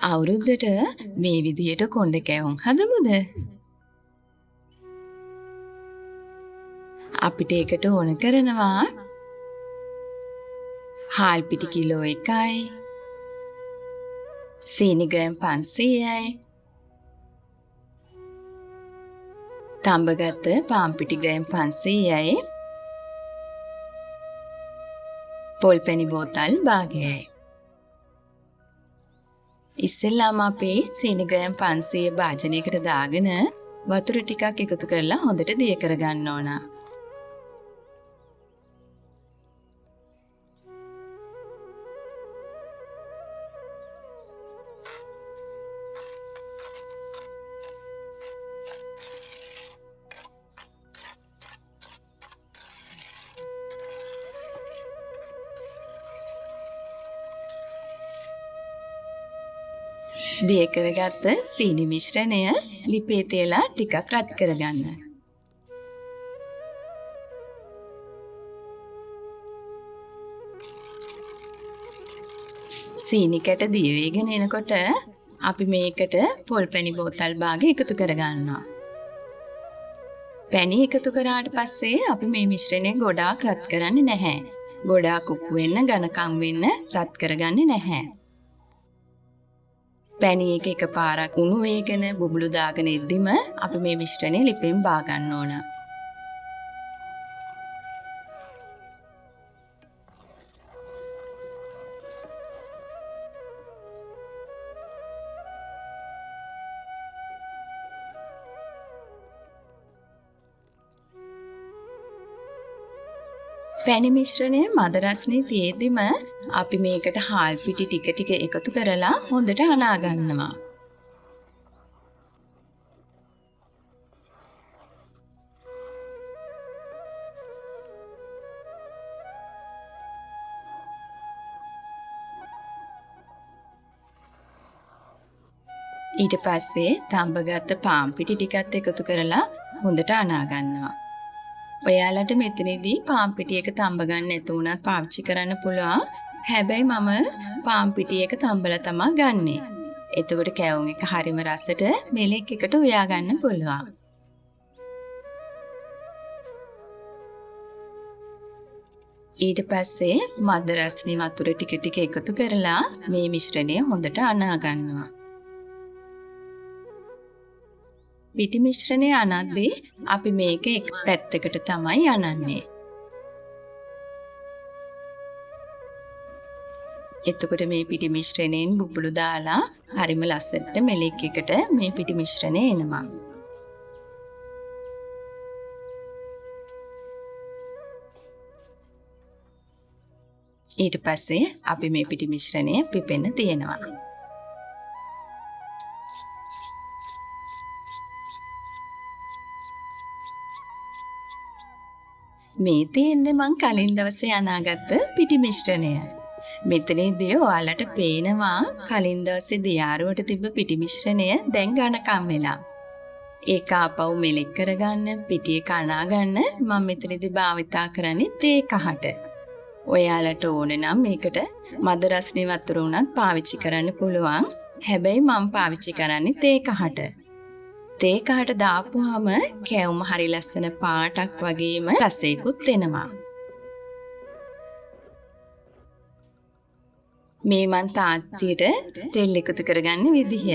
අවුරුද්දට මේ විදියට කොණ්ඩ කැවුම් හදමුද? අපිට ඒකට ඕන කරනවා හාල් පිටි කිලෝ 1යි, සීනි ග්‍රෑම් 500යි, තඹගත් පාන් පිටි ග්‍රෑම් 500යි, පොල් පැණි බෝතල් භාගයයි. ඉස්සෙල්ලාම අපි සීනි ග්‍රෑම් 500 භාජනයකට දාගෙන වතුර ටිකක් එකතු කරලා හොඳට දිය කරගන්න ඕන. දිය කරගත්ත සීනි මිශ්‍රණය ලිපේ තියලා ටිකක් රත් කරගන්න. සීනි කැට දිය වේගෙන එනකොට අපි මේකට පොල් පැණි බෝතල් භාගය එකතු කරගන්නවා. පැණි එකතු කරාට පස්සේ අපි මේ මිශ්‍රණය ගොඩාක් රත් කරන්නේ නැහැ. ගොඩාක් උක්කු වෙන්න ඝනකම් වෙන්න රත් කරගන්නේ නැහැ. පැණි එක එකපාරක් උණු වේගෙන බුබුලු දාගෙන ඉද්දිම අපි මේ මිශ්‍රණය ලිපෙන් බා ගන්න ඕන. පැණි මිශ්‍රණය මද රස්නේ තියෙද්දිම අපි මේකට හාල් පිටි ටික ටික එකතු කරලා හොඳට අනා ගන්නවා. ඊට පස්සේ තඹගත්ත පාන් පිටි ටිකත් එකතු කරලා හොඳට අනා ගන්නවා. ඔයාලට මෙතනදී පාන් පිටි එක තඹ ගන්න නැතු වුණත් පාවිච්චි කරන්න පුළුවන්. හැබැයි මම පාන් පිටි එක තඹලා තමා ගන්නෙ. එතකොට කැවුම් එක හරිම රසට මෙලෙක් එකට උයා ගන්න පුළුවන්. ඊට පස්සේ මද රස්නේ වතුර ටික ටික එකතු කරලා මේ මිශ්‍රණය හොඳට අනා ගන්නවා. පිටි මිශ්‍රණය අනද්දී අපි මේක එක පැත්තකට තමයි අනන්නේ. එතකොට මේ පිටි මිශ්‍රණයෙන් බුබුලු දාලා හරිම ලස්සනට මෙලෙක් එකට මේ පිටි මිශ්‍රණය එනවා. ඊට පස්සේ අපි මේ පිටි මිශ්‍රණය පිපෙන්න තියෙනවා. මේ තියෙන්නේ මං කලින් දවසේ අනාගත්ත පිටි මිශ්‍රණය. මෙතනදී ඔයාලට පේනවා කලින් දවසේ දියාරුවට තිබ්බ පිටි මිශ්‍රණය දැන් ඝනකම් වෙලා. ඒක ආපහු මෙලෙක් කරගන්න, පිටි එක අනා ගන්න මම මෙතනදී භාවිතා කරන්නේ තේ කහට. ඔයාලට ඕන නම් මේකට මද රස්නේ වතුර උනත් පාවිච්චි කරන්න පුළුවන්. හැබැයි මම පාවිච්චි කරන්නේ තේ කහට. තේ කහට දාපුවාම කැවුම හරි ලස්සන පාටක් වගේම රසයකුත් එනවා. මේ මං තාච්චියට තෙල් එකතු කරගන්න විදිහ.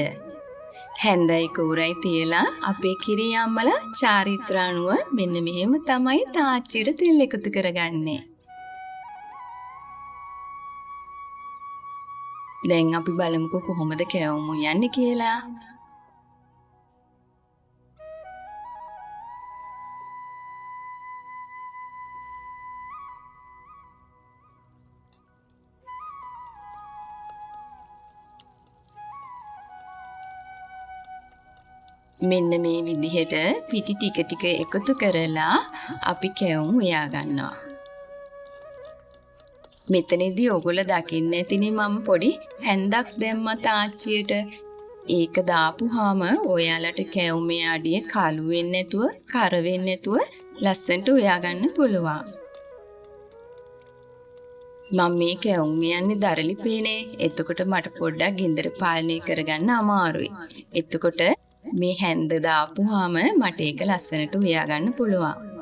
හැන්දයි කූරයි තියලා අපේ කිරි අම්මලා චාරිත්‍ර අනුව මෙන්න මෙහෙම තමයි තාච්චියට තෙල් එකතු කරගන්නේ. දැන් අපි බලමුකෝ කොහොමද කැවුම උයන්නේ කියලා. මෙන්න මේ විදිහට පිටි ටික ටික එකතු කරලා අපි කැවුම් උයා ගන්නවා. මෙතනදී ඔයගොල්ලෝ දකින්න ඇතිනේ මම පොඩි හැන්දක් දැම්මා තාච්චියට. ඒක දාපුවාම ඔයාලට කැවුමේ අඩිය කළු වෙන්නේ නැතුව, කර වෙන්නේ නැතුව ලස්සනට උයා ගන්න පුළුවන්. මම මේ කැවුම් උයන්නේ දරලි පේනේ. එතකොට මට පොඩ්ඩක් ගින්දර පාලනය කරගන්න අමාරුයි. එතකොට මේ හැන්ද දාපුවාම මට ඒක ලස්සනට උයා ගන්න පුළුවන්.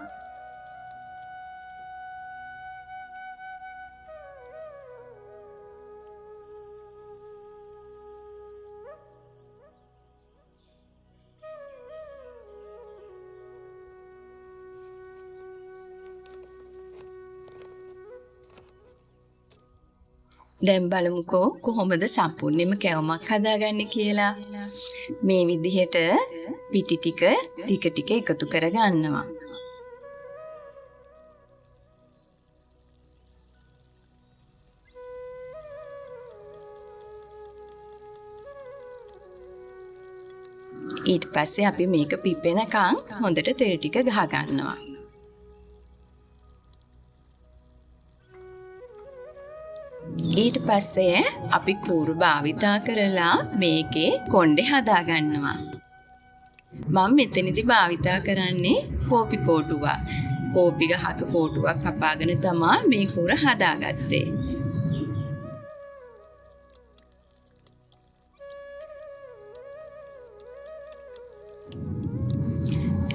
දැන් බලමුකෝ කොහොමද සම්පූර්ණයෙන්ම කැවුමක් හදාගන්නේ කියලා. මේ විදිහට පිටි ටික ටික ටික එකතු කරගන්නවා. ඊට පස්සේ අපි මේක පිපෙනකන් හොඳට තෙල් ටික ගහ ගන්නවා. ඊට පස්සේ අපි කූරු භාවිතා කරලා මේකේ කොණ්ඩේ හදා ගන්නවා. මම මෙතනදි භාවිතා කරන්නේ කෝපි කෝටුවක්. කෝපි ගහක කෝටුවක් කපාගෙන තමා මේ කූර හදාගත්තේ.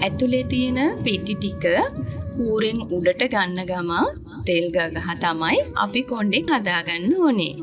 ඇතුලේ තියෙන පිටි ටික කූරෙන් උඩට ගන්න ගමන් තෙල් ගහ තමයි අපි කොණ්ඩේ හදාගන්න ඕනේ.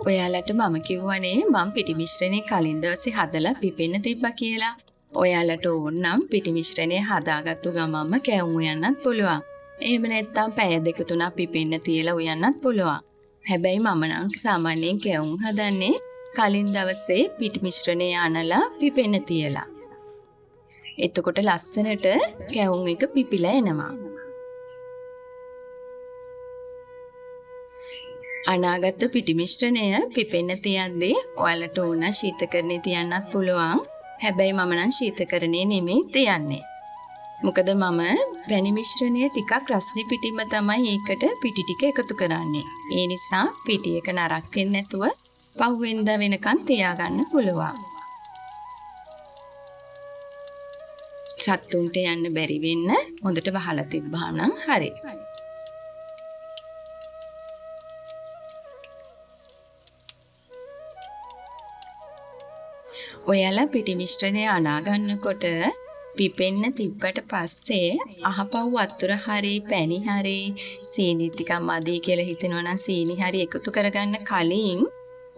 ඔයාලට මම කිව්වනේ මම පිටි මිශ්‍රණය කලින් දවසේ හදලා පිපෙන්න තිබ්බා කියලා. ඔයාලට ඕන නම් පිටි මිශ්‍රණය හදාගත්තු ගමන්ම කැවුම් උයන්නත් පුළුවන්. එහෙම නැත්නම් පැය දෙක තුනක් පිපෙන්න තියලා උයන්නත් පුළුවන්. හැබැයි මම නම් සාමාන්‍යයෙන් කැවුම් හදන්නේ කලින් දවසේ පිටි මිශ්‍රණය අනලා පිපෙන්න තියලා. එතකොට ලස්සනට කැවුම් එක පිපිලා එනවා. අනාගත පිටි මිශ්‍රණය පිපෙන්න තියද්දී ඔයාලට ඕන ශීතකරණේ තියන්නත් පුළුවන්. හැබැයි මම නම් ශීතකරණේ නෙමෙයි තියන්නේ. මොකද මම පැණි මිශ්‍රණය ටිකක් රස්නේ පිටින්ම තමයි ඒකට පිටි ටික එකතු කරන්නේ. ඒ නිසා පිටි එක නරක් වෙන්නේ නැතුව පහුවෙනිදා වෙනකන් තියාගන්න පුළුවන්. සත්තුන්ට යන්න බැරි වෙන්න හොඳට වහලා තිබ්බා නම් හරි. ඔයාලා පිටි මිශ්‍රණය අනා ගන්නකොට පිපෙන්න තිබ්බට පස්සේ අහපව් වතුර හරි පැණි හරි සීනි ටිකක් මදි කියලා හිතෙනවා නම් සීනි හරි එකතු කරගන්න කලින්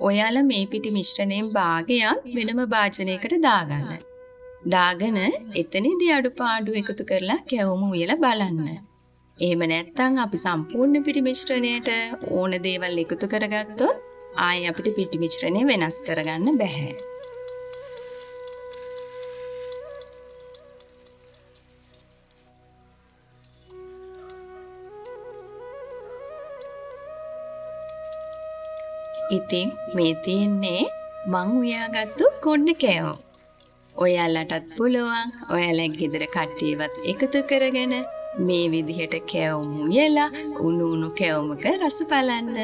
ඔයාලා මේ පිටි මිශ්‍රණයෙන් භාගයක් වෙනම භාජනයකට දාගන්න. දාගෙන එතනදී අඩුපාඩු එකතු කරලා කැවුම උයලා බලන්න. එහෙම නැත්නම් අපි සම්පූර්ණ පිටි මිශ්‍රණයට ඕන දේවල් එකතු කරගත්තොත් ආයෙ අපිට පිටි මිශ්‍රණය වෙනස් කරගන්න බැහැ. ඉතින් මේ තියෙන්නේ මං උයාගත්තු කොණ්ඩේ කෑවම. ඔයාලටත් පුළුවන් ඔයාලගේ ගෙදර කට්ටියවත් එකතු කරගෙන මේ විදිහට කැවුම් උයලා උණු උණු කැවුමක රස බලන්න.